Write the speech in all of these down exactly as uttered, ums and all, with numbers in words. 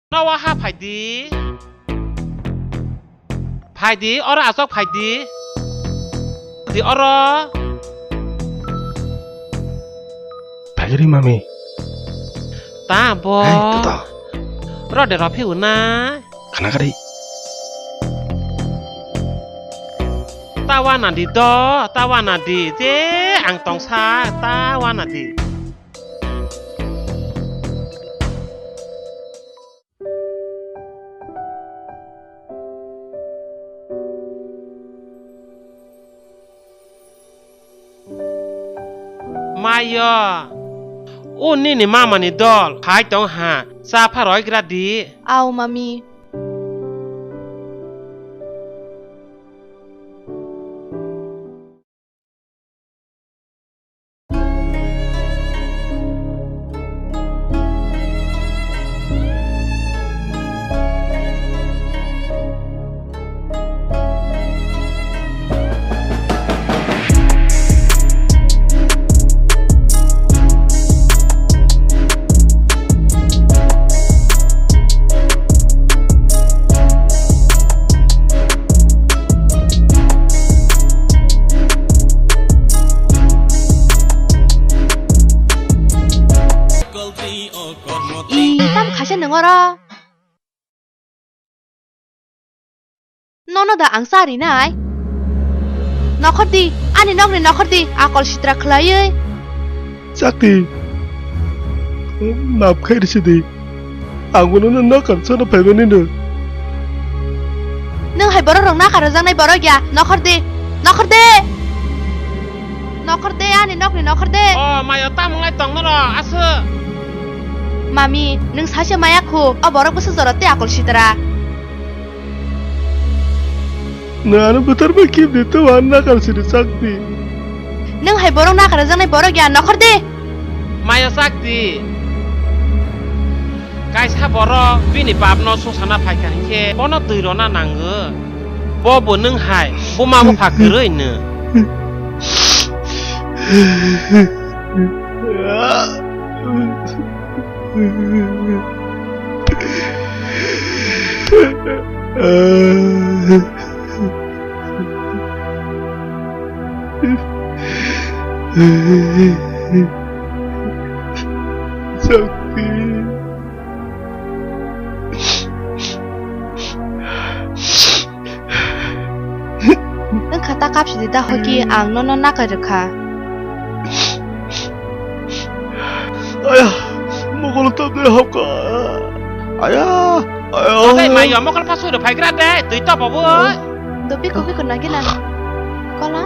Noa ha phaidi. Phaidi, oro aswk phaidi. Di oro. Phaigri mami. Ta bo. Hey, toto. Rode ro phiu na. Khana kari. Ta wana di do, ta wana di. Je ang tongsa, ta wana di. Mayo, o nini mamani dol phai tong ha, cha pha roi gra di. Au, mami. I, tam khaisa nwng oro. Nono da ang cha rinai? Nokhor di, ani nokni nokhor di, akol sitra khlaiwi. Chakti, map khai risi di. Ang bono no nokar chana phaimani no. Nwng hai borok rok nakar rwjaknai borok ya, nokhor di, nokhor di. Nokhor de, ani nokni nokhor de. O, mayo, tamo wng lai tong norok, aswk? Mami, nwng saisa maya khu, o borok bwswk jora tei akol sitra. Nwng ano bwthar bai kibni tei ano nakar siri chakdi. Nwng hai borok nakar rwjaknai borok ya, nokhor de. Mayo chakdi. Kaisa borok bini bapno sungsana phaikha hinkhe bono twi rwna nango. Bo bo nwng hai buma bupha kwrwi nw. Sakti. Wngkha ta kapsidi da hoki ang nono nakai rwkha. Aya, mokolo tobde hapka. Aya, aya. Tei mayo mokol pasui rw phaigra de, twi tobo bo. Dopi kopi ko nagi na. Kola.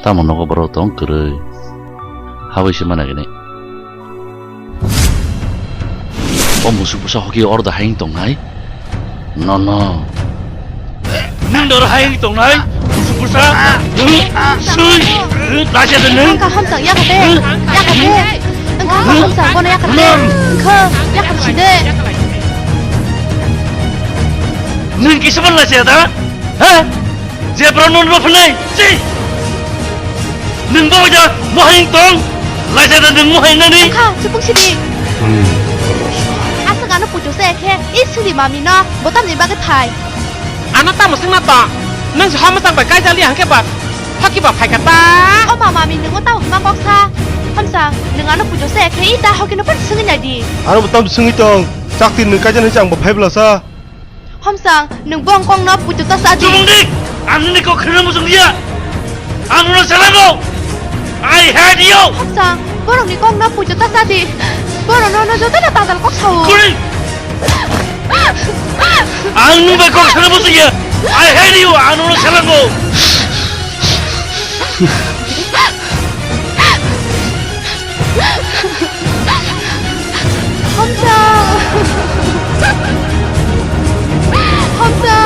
Tamo nogo borok tong kwrwi. Habwi se mana gini. O musuk bwsa hoki orda haing tongnai. No, no. Nang dor haing tongnai. Musuk bwsa. Sui. Lasia de nang. Angka hamsa yakate. Yakate. Angka hamsa bono yakate. Angka yakate side. Nang kisa ban lasia da? Ha? Jebra non rw phnai, si! Nwng bo ja mohai tong, laisa da nwng mohai nani. Kha, chupung sidi. Aswk ano puitu se khe, i sidi mami no, botam ni bagwi phai. Ano tamo swngna tong, nwng se homa chang bai kaijali hangke ba, hoki ba phaika ta. O ma mami nwng o tamo ma kok sa, hamsa, nwng ano puitu se khe i ta hoki no phan swngwi nai di. Ano botam swngwi tong, chakti nwng kaijani chang ba phai bla sa. Homsang, nwng bong kong no puitu ta sa di. Chubung di! Ang nini kok kheno muchung dia! Ang nono salango! I hate you! Homsang, borok ni kong no puitu ta sa di. Borok no no joto no tadal kok sao. Kuri! Ang nini bai kok kheno muchung dia! I hate you! Ang nono salango! Hamsa! Hamsa!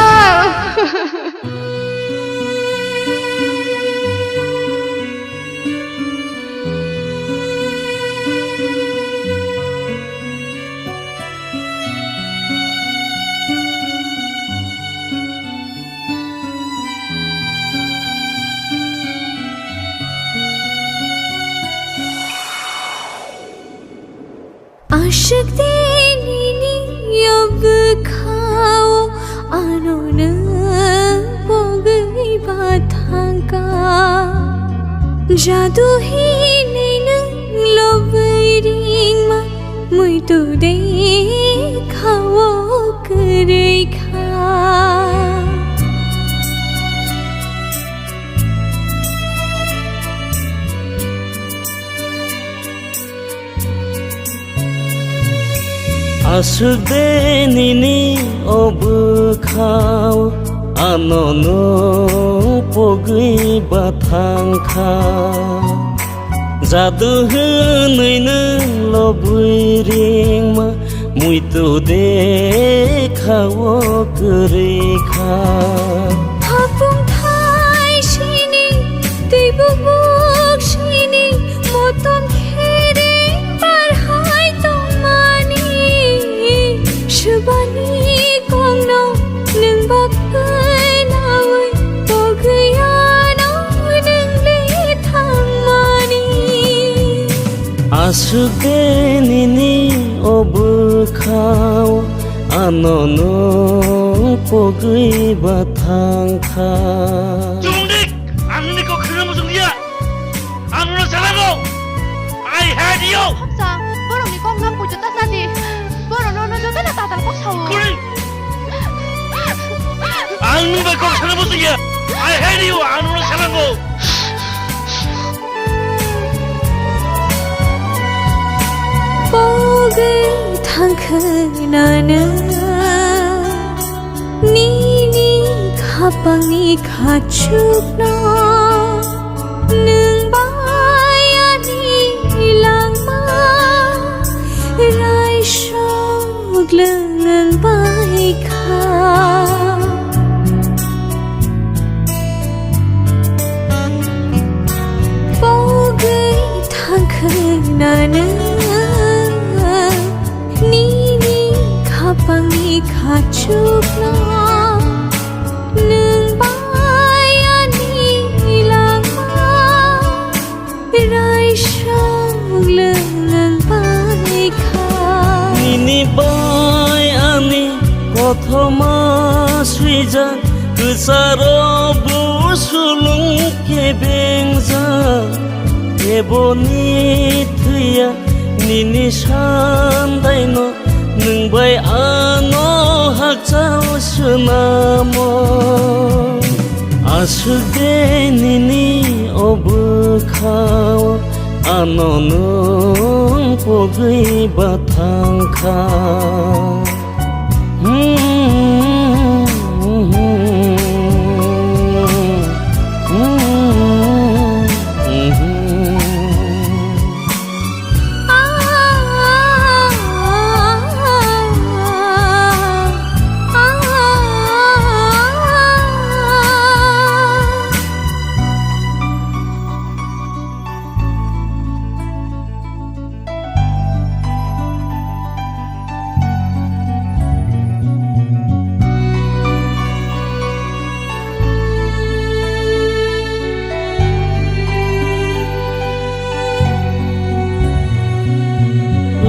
Ka jadu hinwi nwng lobwi ringma, muitu de kha-o kwrwi kha. Aswk de nini o bwkhao ano nwng pogwi bathang kha. Jadu hwnwi nwng lobwi ringma, muitu de kha-o kwrwi kha. Hapung thai sini, twi bubuk sini, motom khereng bar hai tongmani. Swbani kongno nwng bak khwnawi, pogwi ano nwng le thangmani. Aswk de nini o bwkhao ano nwng pogwi bathang kha. Chumungdik, ang nini kok khwna muchung liya. Ang nono salango. I hate you. Hamsa, borokni kok no pujo ta sadi. Borok nono jotono tatal kok sao. Kuri. Ang nwng bai kok sana muchung ya. I hate you. Ang nono salango. Pogwi thangkhwna nwng nini khapangni khachukno. Nwng bai ani langma raisok lwng bai kha. Pogwi thangkhwna nwng nini khapangni khachukno. Nwng bai ani langma raisok lwng bai kha. Nini bai ani kothoma swijak, kwcharo bo sulung kebengjak. Eboni thwiya nini sandaino, nwng bai ano hakchal swnamo. Aswk de nini o bwkhao ano nwng pogwi bathang kha.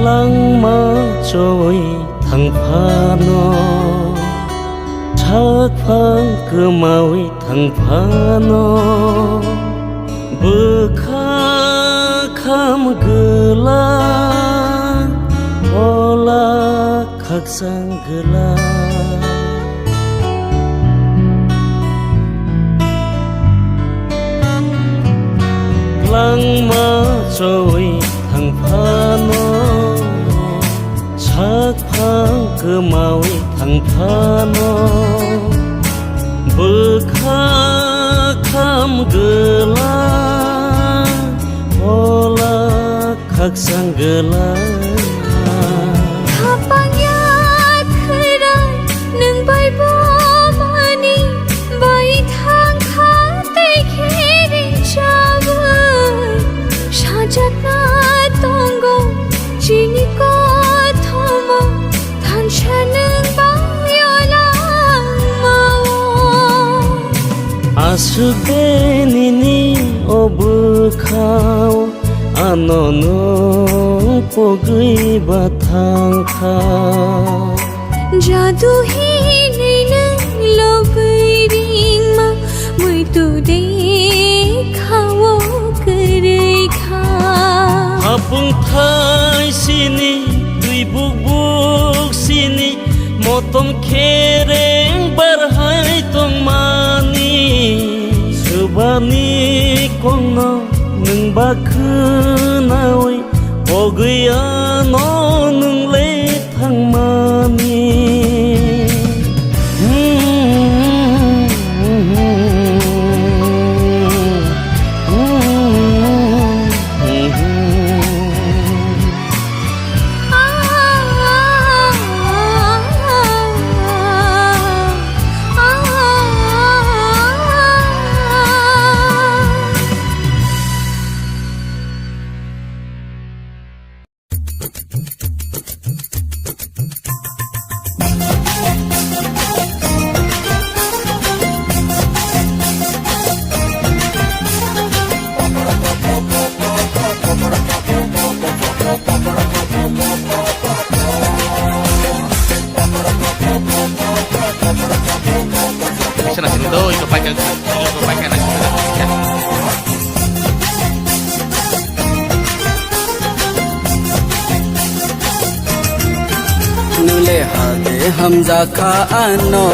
Langma choi thang phano, sak phang kwmawi thang phano, bwkha kham gwla, ola khakchang gwla. Langma choi thang phano, sak phang kwmawi thang phano, bwkha kham gwla, ola khakchang gwla. Khapang ya khwrai nwng bai bo mani bai thang kha tei khe ring chawi. Sajak na tongo chini kothomo, thansa nwng bai o langmao. Aswk de nini o bwkhao ano nwng pogwi bathang kha. Jadu hinwi nwng lobwi ringma muitu de. Bungthai sini, twi buk buk sini, motom khereng barhai tongmani. Subani kongno nwng ba khwnawi, pogwi ano nwng le thangmani. Bisa nasi dulu, itu pakai, itu pakai nasi dulu. Nule hade hamjakha ano.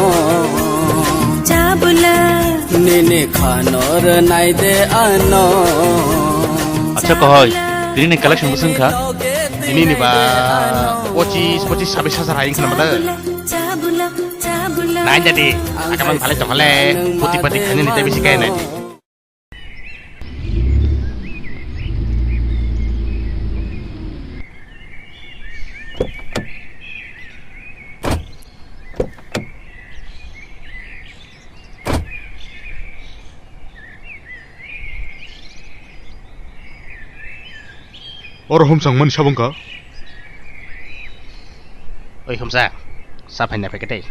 Chabula. Nini khano rwnai de ano. Acha kohoi, tini ni collection bwswng kha? Tini ni ba pochis, pochis, sabis hajar hai wngkha na mada. Chabula, chabula. Nai jadi, akaman phalai tongkha le, puti pati khani ni tebi sikai nai di. Oro humsang mani sabung ka? Oi humsa, sa phaina phaikhe tei.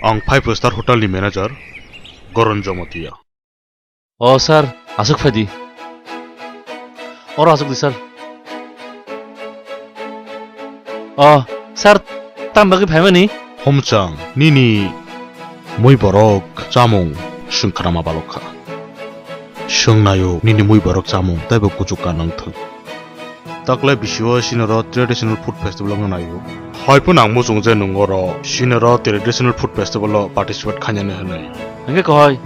Ang five star hotel ni manager, Goron Jomotia. O sir, aswk phaidi. Oro aswk di sir. O sir, tam bagwi phaimani? Homchang, nini mui borok chamung swngkharama balok kha. Swngnaio nini mui borok chamung taibo kuchuk ka nangthung. Taklai bisio sinoro traditional food festival wngna naio. Hai phano ang muchung je nwng oro sinoro traditional food festival o participate khainani hwnwi. Hwnkhe kohoi,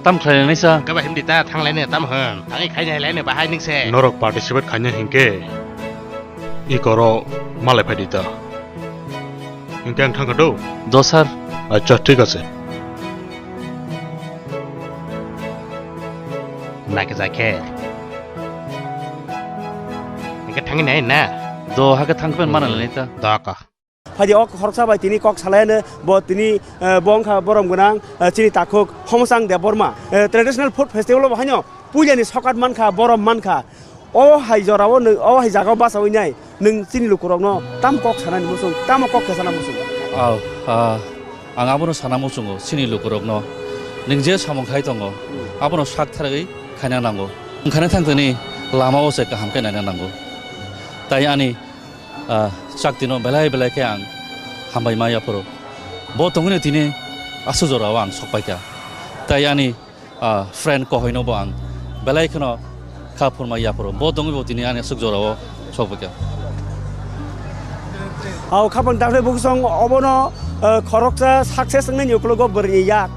tam khlainani sa? Hwnkhe ba himdi ta thanglaini tam hwn. Thangwi khaina hinlaini bahai ningse. Norok participate khaina hinkhe ikoro malai phaidi ta. Hinkhe ang thangkha do. Do sir. Acha, thik ache. Naikhe jakhe. Hinkhe thangwi nai na? Do hakhe thangphen mana Hmm. Lai ta. Do ka. Phaidi o khoroksa bai tini kok salaiano bo tini, eh, bo wngkha borom gwnang, eh, chini takhuk Homosang Debbarma. Eh, traditional food festival bo haino puilani sokat mankha, borom mankha. O hai jorao nwng, o hai jagao bachawi nai, nwng chini lukurokno tam kok sanani muchung, tamo kok khe sana muchung? Au, ah, ang abono sana muchungo, chini lukurokno nwng je samung khai tongo, abono sak tharwi khaina nango. Wngkhana thangtoni lamao se kaham khe naina nango. Tai ani, ah, chaktino belai belai khe ang hambai ma yaphuru. Bo tongwino tini aswk jorao ang sokpaikha. Tai ani ah, friend kohoino bo ang belai kheno kha phurma yaphuru. Bo tongwi bo tini ani aswk jorao sokphaikha. Au khapang dakhli buksong obono, eh, khoroksa success wngnaini ukologo bwrwini yak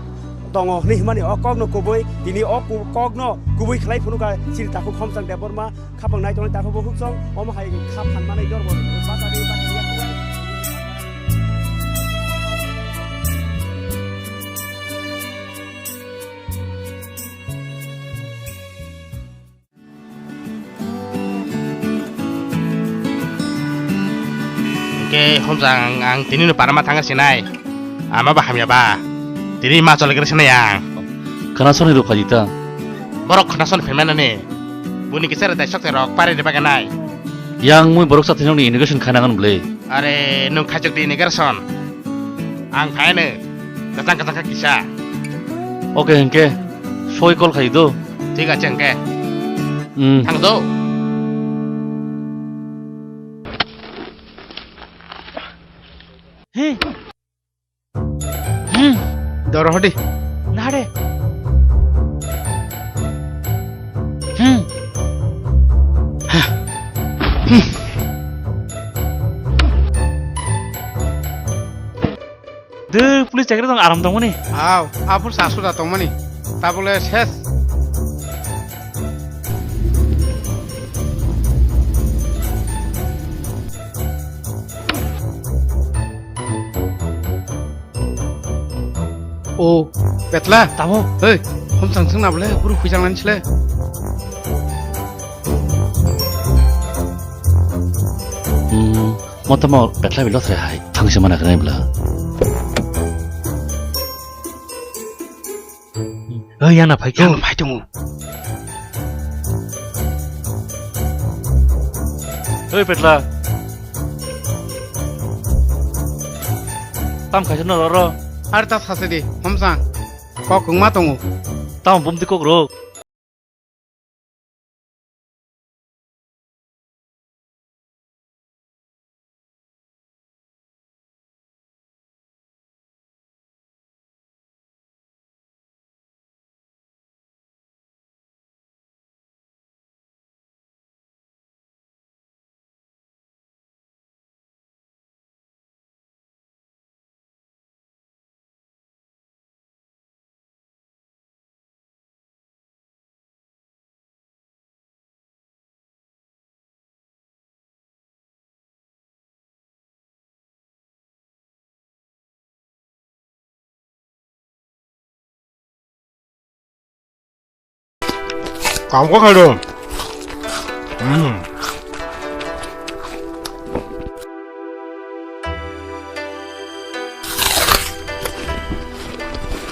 tongo hwnwi himani o kokno kubui, tini o ku-, kokno kubui khlai phunukha chini takhuk Homosang Debbarma. Khapang nai tongnai takhuk bo huksong omo hai kha phan manai dorbo bachari bachari yak. Hwnkhe Homosang, ang tini no parama thangkha sinai. Ama ba hamya ba. Tini ma chole kre sinai ang. Khana soni rw phaidi ta. Borok khana soni phaimani. Buni kisa re dai sok rok pare de baganai. Yang mui borok sa thinok ni inauguration khaina ngan ble. Are, nwng khaijak di inauguration. Ang phaino. Kachang kachang kha kisa. Okay, hwnkhe soi call khai do. Thik ache hwnkhe. Hmm. Thang do. He. Hmm. Doro hodi. Nade. Hmm. Hmm. Chakri tong aram tongmani. Aw, aphur sa suda tongmani. Tabole ses. O, Petla. Tamo? Hei, hom sang sang na bole, buru khuijang lan chile. Hmm, mo tamo Petla bilo sre hai, thang se mana kene bla. Oi, yana phai kho. Yana phai tongo. Oi, Petla. Tam khaisa no roro. Ar ta sase di, homsang. Kok wngma tongo. Tam bumti kok rok. Kam kok hai do. Hmm.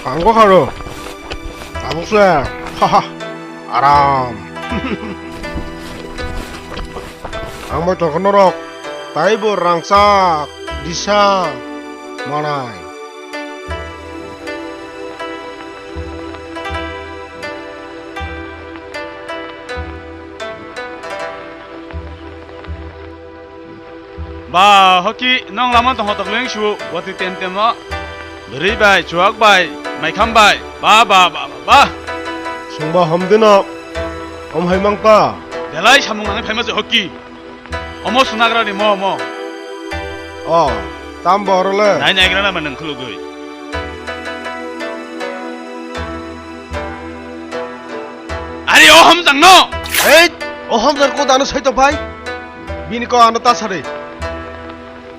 Kam kok hai do. Tabuk se. Haha. Aram. Ang bai tongkha norok. Taibo rangchak, disa, manai. Ba, hoki, nong lama tong hotok leng su, wati tem tem no. Bwrwi bai, chuak bai, maikham bai. Ba, ba, ba, ba, ba. Sungba hamdino. Om hai mangta. Belai samung nangni phaima se hoki. Omo sunagrani mo, mo. O, tam bo oro le? Nai naigrana ma nang khulugwi. Ari o hamjang no. Ei, o hamjang ko dano sai to pai. Bini ko ano ta sare.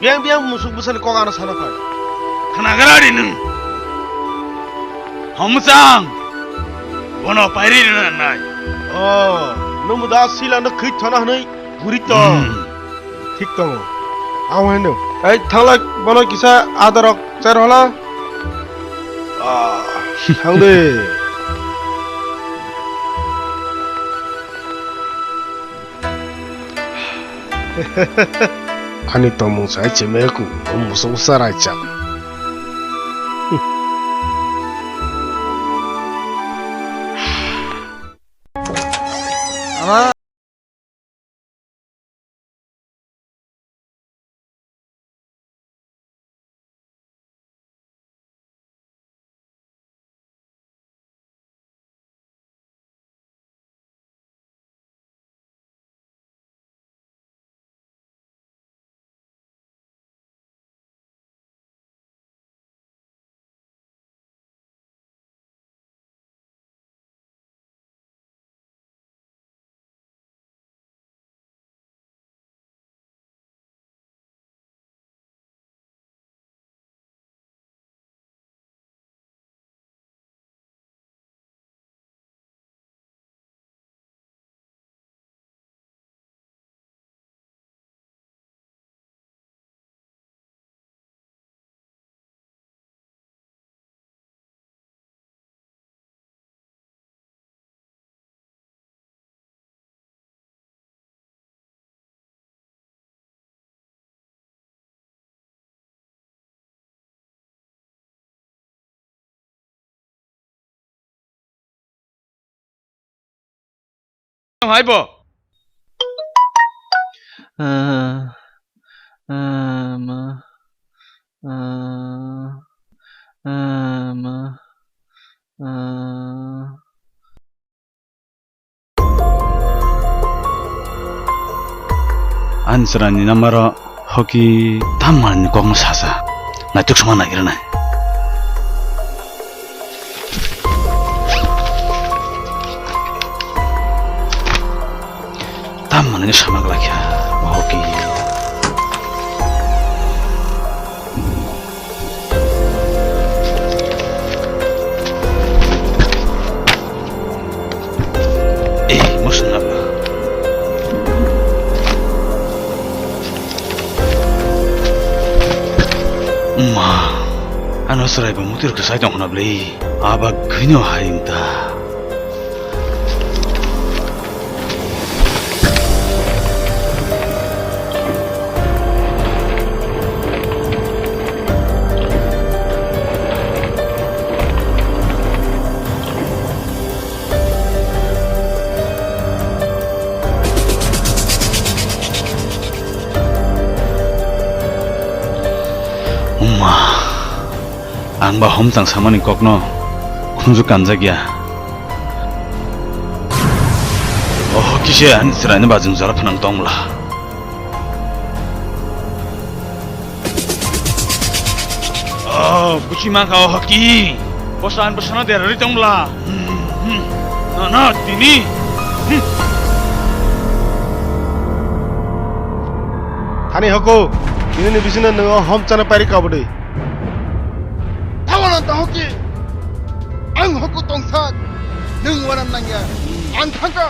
Biang biang musuk bwsani kok ano sana phai. Khnagrani nwng. Homsang. Bono pairi rina nai. O, nwng da sila no khit thona hwnwi guri to. Hmm. Thik tongo. Ang hwnwi no. Ei, thanglai bono kisa adarok cher hola. Ah, thang de. Ani tongmung sai chimai ku, o musa usa raijak. Ama. Hai bo. Ah, ah, ma. Ah, ah, ma. Ah. Ani chwraini number o hoki tamo manwi kokno sasa. Naituk sama naigra nai. Ani samak lakha, hoki. Eh, musna. Ma, ano serai ba mutir kesai tong hona beli. Abak gino hainta. Wngma, ang ba homchang samani kokno khunju kanjakya. Oho, kise ani chwraino bajwngjala phnang tongmla. Oh, buchi mangkha, oh, hoki. Bosan, bosano derari tongla. Hmm, hmm. No, no, tini. Hmm. Thani hoko, tini ni bisino nungo hom chana pari kabudi. Tawano ta hoki. Ang hoko tongsak. Nung waran nangya. Ang thangka.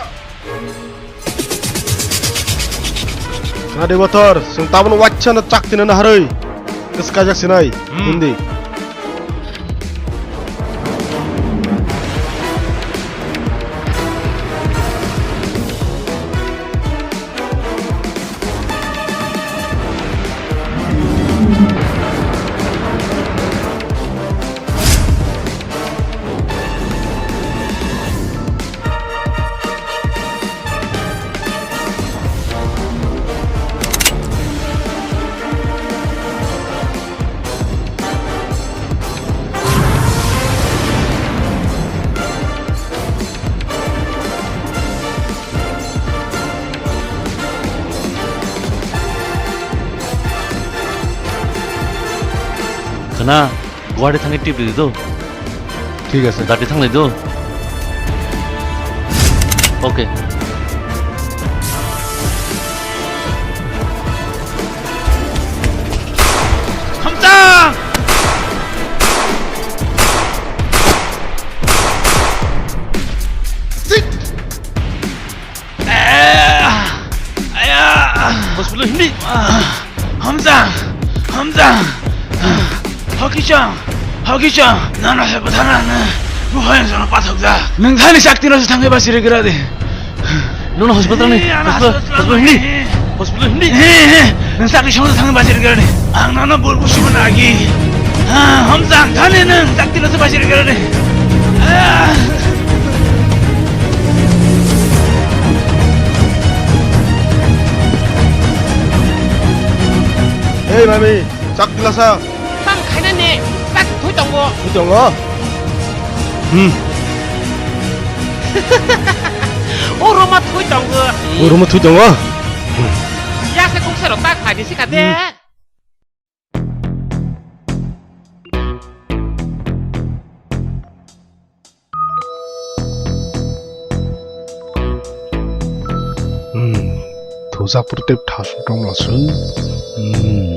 Nadi bothor, sung tabun wachana chak tina naharoi. Keskajak sinai, hmm. Hindi. Khna, Guwahati thangwi trip ridi do. Thik ase. Dati thanglai do. Okay. Hamchang! Sit! Eh, aya. Hospital hindi. Ah, Hamza, Hamza. Hoki-chan, Hoki-chan. Nana se pathana na. Buhai sana pathok da. Nang thani sakti na thangge basi re gira de. Nono hospital ni. Eh, ana Hospital, hospital hospital ni. Hindi. Hospital hindi. Eh, eh. Nang sakti sana thangge basi re gira de. Ang nana bol busi mana agi. Ah, Hamza, thani nang sakti na basi re gira de. Ei, mami, chak tilasa. Tang khaina ne, chak thui tongo. Thui tongo? Hmm. O roma thui tongo. O roma thui tongo? Ya se kung se rok ta khai di si ka de. Hmm. Hmm, thujak pore tei thasu tong lasu. Hmm.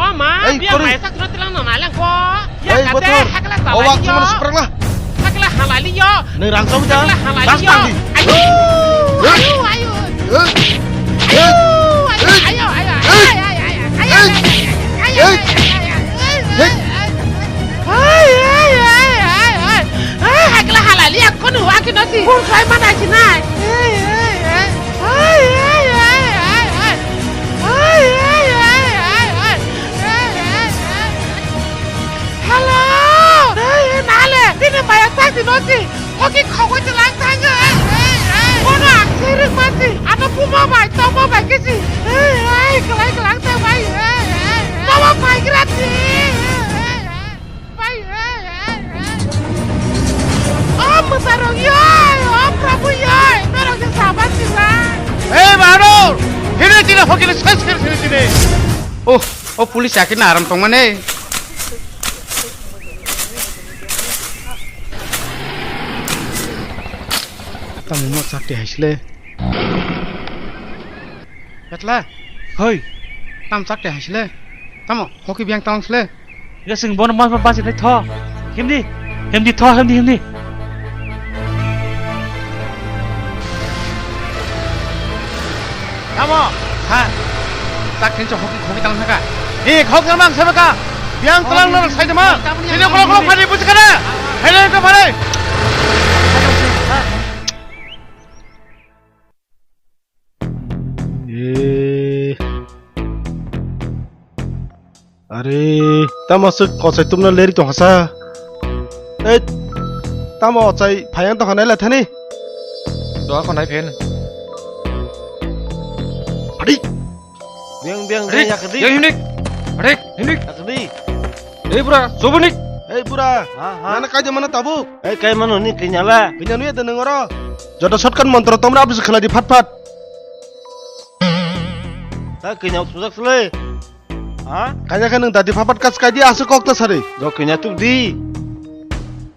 O ma, ei, biya koroi. Mai sak no tilang no naleng ko. Ya ei, kate, botor. Hakla o wak salai yo. Cuma seperang lah. Hakla halali yo. Neng rang sobi dah. Hakla halali yo. Tang di. Ayo. Ayo, ayo. Ei. Ayo, ayo, ayo. Ei. Ayo, ayo, ayo. Ayo, ayo, ayo. Ayo, ayo, ayo. Ei. Ayo, ayo, ayo. Ayo, ayo, ayo. Ayo, hakla halali ya kono wak no si. Kun khai mana si nai. Ei, ei, ei. Ai, ai, ai. Ai, ai, ai, ai, ai. Ai, ai, ai, ai. Hello! Ai, ai, nale, tini maya sakti nosi. Oki khogoi tilang thango. Ai, ai, ai. Kono ang sirik masi. Ano buma bai, tongma bai kisi. Ai, ai, kelai kelang tang bai. Ai, ai, ai. Tongma bai kerasi. Ai, ai, ai. Pai, hai, hai, hai. O, mwsarok, O police chakri na aram tongmani. Tamo mo chakri haisle. Betla, hoi, tam chakri haisle. Tamo, hoki biang tong sle. Ya sing bono mas mas basi tho. Himdi, himdi tho, himdi, himdi. Tamo, ha. Tak khencho hoki khoki tang thaka. Ni khok jamang sebeka. Biang telang nang sai dema. Sini kolok kolok phari buji kana. Hele ko phari. Eh. Are, tamo aswk kochai tubuna leri tongkha sa? Ei, tamo ochai phaiya tongkha nai lathani? Doa khonai phen. Adi. Biang, biang, biang, Adi, yakdi. Yang hinik. Adi, hinik. Yakdi. Ei bura, sobonik. Ei bura. Ha, ha. Nana kaida mana tabuk? Ei kai mano ni kinyala. Kinya nuya de nengoro. Joto shortcut montro tomra abis khlai di phat phat. Ta kinya sujak sele. Ha? Kanya khe nwng dadi phapat kas kai di, aswk kok ta sari. Do kanya tuk di.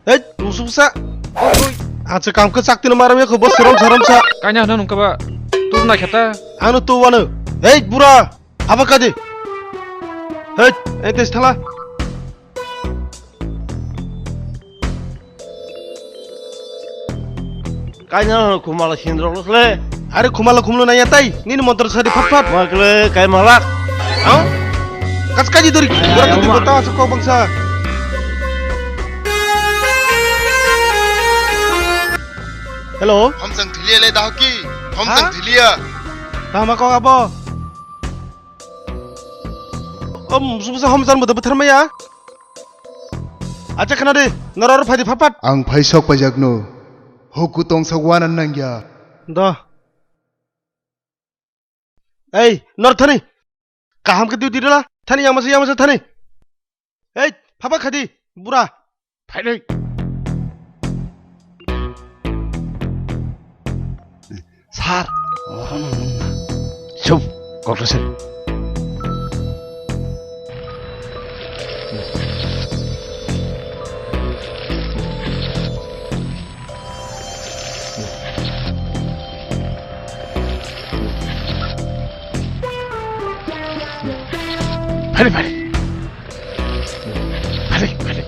Hei, musuk sa. Oi, oi. Acha kam khe chak tino maram yakho bo sorom sorom sa. Kanya hwno nungkha ba. Tur na kheta. Ano tu wano. Hei, bura. Haba kadi. Hei, ei tes thala. Kaina khumala sindrok le. Are khumala khumlo naya tai. Nini motor sari phat phat. Makle kai malak. Ha? Kas kaji dori. Ora khati bota asuk kok bangsa. Hello. Homsang thilia le dahoki. Homsang thilia. Tama kok abo. Om, subusa homsang mo de butharmaya. Acha khna de, noror phai di phat phat. Ang phai sok paijak no. Hoku tong sok wana nangya. Do. Ei, nor thani. Kaham khe duty rila. Thani yang masa, yang masa thani. Ei, phaba khadi, bura. Phailai. Sir, orono nungna. Chup, kokrwswk. Phailai, phailai. Phailai, phailai.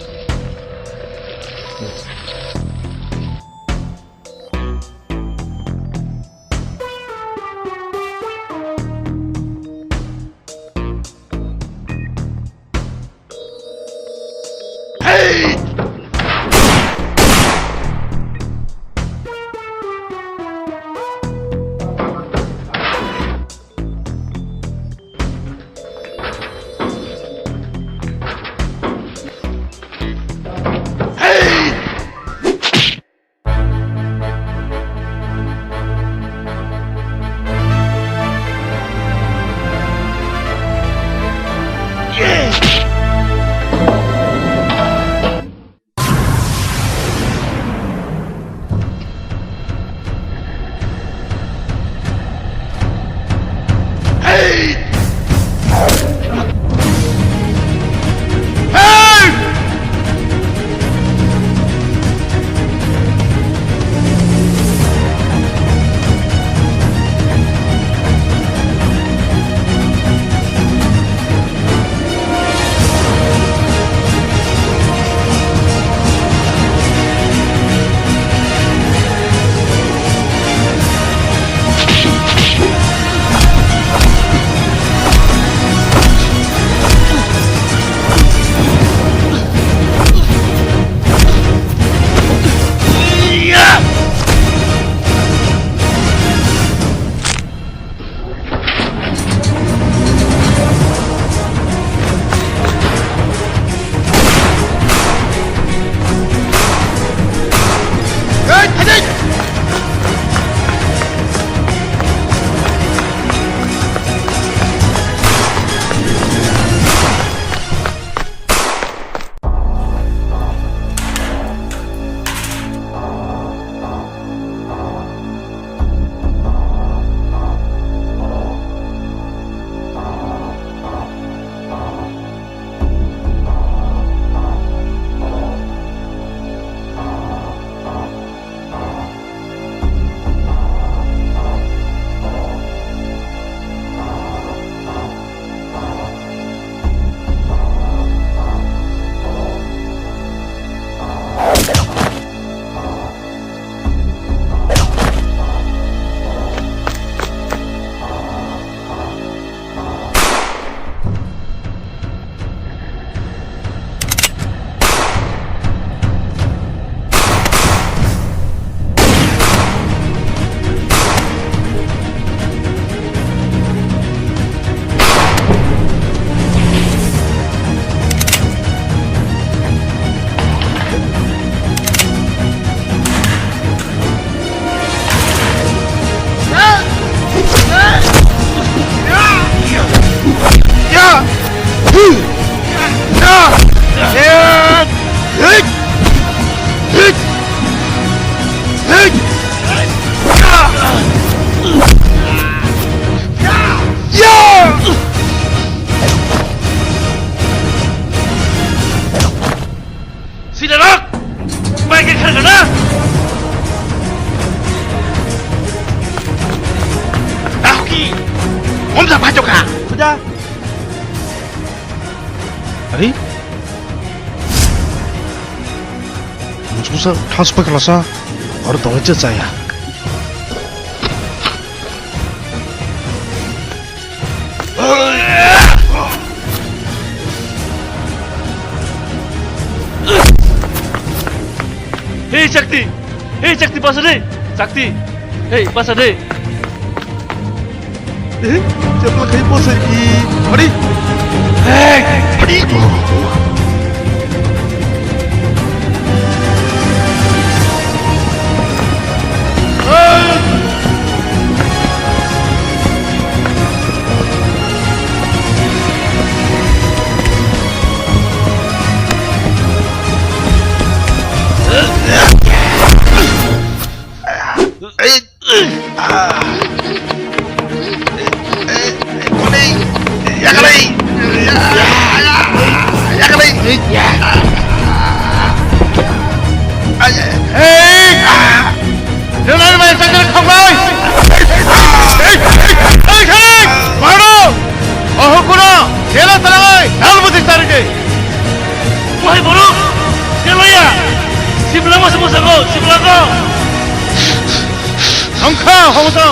Rok! Bai khe kharkana? Ahoki! Homsa phaitokha! Puja! Ari? Mususa thas pakalasa, aro tongwi cha chaya. Hei, Chakti! Hei, Chakti, basa de! Chakti! Hei, basa de! Eh, chapla khai basa i. Hadi! Hei! Hadi! Hei! Nang nang bai sakjak khoknai! Hei! Hei! Hei! Hei! Mano! Oho kuno! Jela salai! Nal buti sarike! Wahai borok! Jelaya! Sibla masa masa ko! Sibla ko! Angkha hongsa!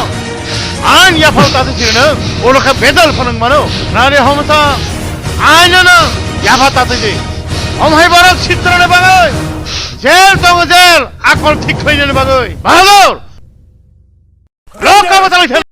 Ang yaphao tatu sirino, olo kha bedal phanang mano. Nani hongsa! Ang no yapha tatu di! Om hai borok sitrone bagoi! Jel tongo jel! Akol thik khlainani bagoi! Bahadur! Rok kabo talai thang.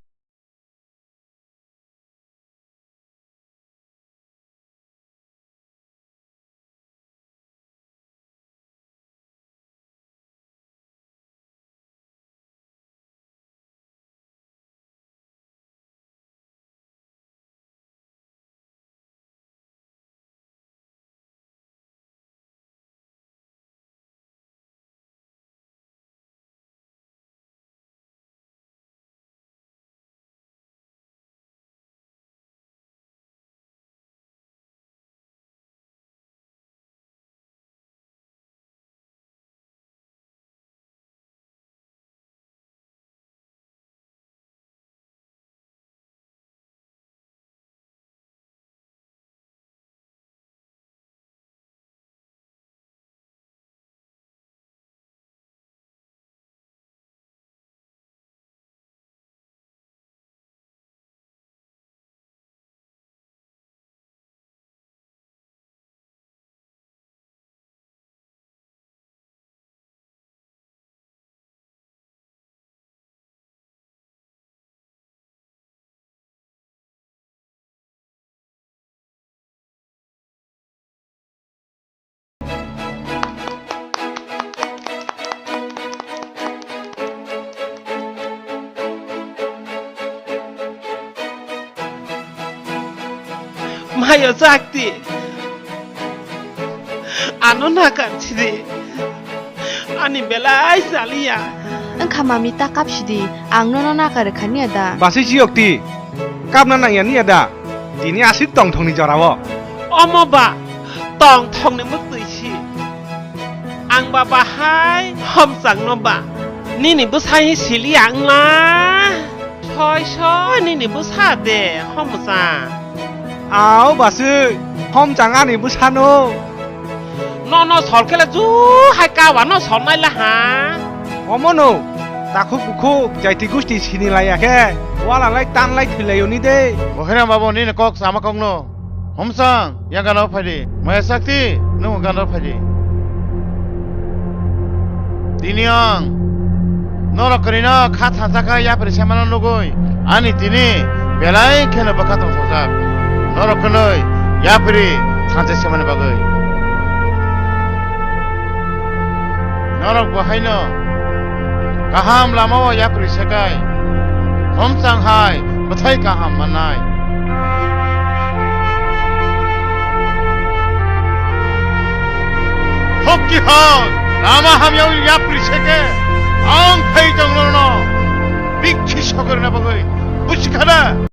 Mayo chakti. Ano nakar sidi. Ani belai saliya. Wngkha mami ta kap sidi. Ang nono nakar khaniya da. Basi siyok ti. Kapna nangya niya da. Tini aswk tongthokni jorao. Omo ba tongthokni mwktwi si. Ang ba bahai homchangno ba. Nini bwsai siliya wngla. Soi soi nini bwsa de homchang. Ao basi homchang ani bwsano. Nono sol khe le ju hai kawa no sol nai la ha. Omono, takhuk bukhuk, jaiti gusti sini laiya khe, wala lai tan lai thwi lai oni de. Bohera babu nini kok sama kok no. Homsang, ya gana phai di. Maya sakti, nung gana phai di. Tini ang norok kwrwino kha thansa kha yapri semano nugui, ani tini belai kheno bwkha tong sojak. Norok kwnwi yapri thansa semani bagwi. Norok bo haino kaham lamao yapri sekai, homchang hai bwthai kaham mannai. Hokki hok, lama hamyao yapri seke, ang phai tong nono, bikhi sokorna bagwi, bujikhana.